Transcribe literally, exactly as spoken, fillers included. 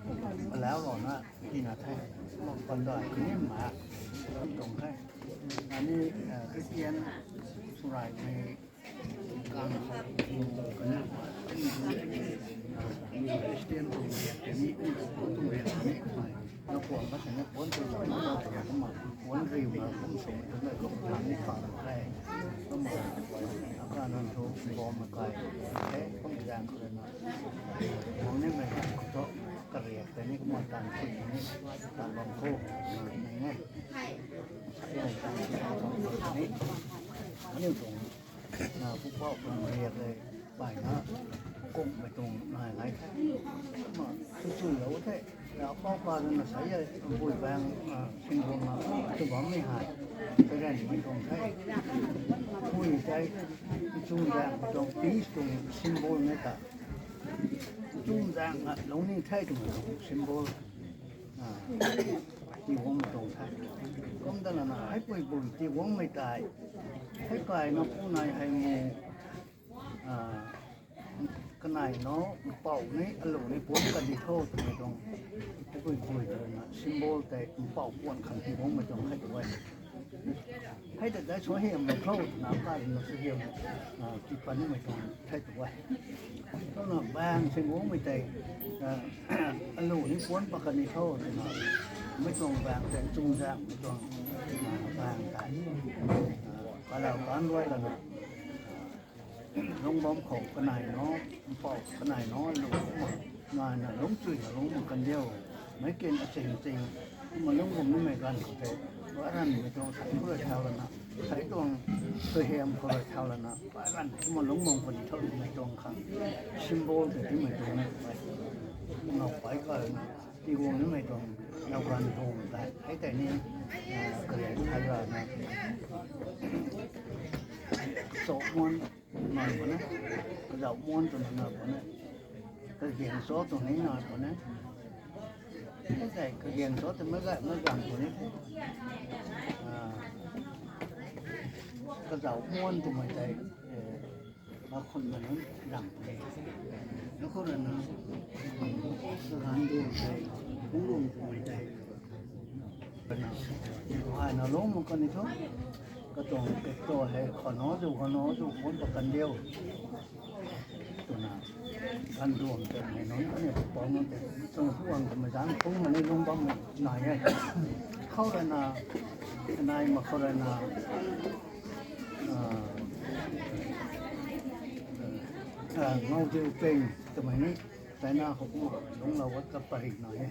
Alau rana tina the. Mak pan da kini ma tuang the. Ani Christian surai mei kang kani Christian tuang riak kani tuang riak kani na kuang ka tena puan tu ma puan riu na kum sum tu na kum lang ni pa the. Kum ma ka nan tu bom ma kai the kum zang kha na. Kuang ni mei kha tu kariak tei ni kum tan kuni tan bam kho na ni ne. Aniu tuang na pupouh tuang riak e, bai na kungmei tuang nai nai the. Ma chu chu lou the. Apou pa na sa e, bui bang singuang na chu bam ni hai. Karen mei tuang the. Bui tei chu zang tuang peace tuang symbol mei ta. Chu zang na lou ni the tuang symbol. Tiiguangmei tuang the. Kum da lana hei pui bui tiiguangmei tei hei kai na pu nai hei mu kanei no mpouh ni alu ni puan kadi tho twmei tuang hei pui bui twna symbol tei mpouh puan khang tiiguangmei tuang hei tu e. Hei ta dai suaihiam mei tho twna kai na suaihiam tiipat nimei tuang hei tu e. Kumna bang singuangmei tei alu ni puan pa kani tho twna mei tuang bang tei chungzanmei tuang bang tei kalau kan ruai lana lungc bam khou kanei no mpouh kanei no alu kumna naina lungc chuina lungc mak kan diu. Meic kin aching ching kumna lungc bam nimei ganv khou tei baranvmei tuang sei khou rui thau lana sei tuang suaihiam khou rui thau lana baranv kumna lungc bam kani tho twmei tuang khang symbol tei timei tuang e. Ngau pei kana tiiguang nimei tuang nau ganv tuang tei hei tei ni kalen thai rana kachauh muan nai puni, kazauh muan twna nai puni, kagian cho twna ni nai puni. Hei tei kagian cho twmei gay mei ganv puni the. Kazauh muan twmei tei akhunmei nunc rang puni. Akhou rana kaganv duang tei, bungc duang twmei tei Aina lungc mak kani thu, katuang kekto hei khou na zu khou na zu puan pa kan diu twna ganv duang tei mei nunc aniu pupouc nunc tei chung puang twmei zanc phungc mani lungc bammei nai e. Khou rana nai mak khou rana ngau diu ping twmei ni China khou kumna lungclou wat kapari nai e.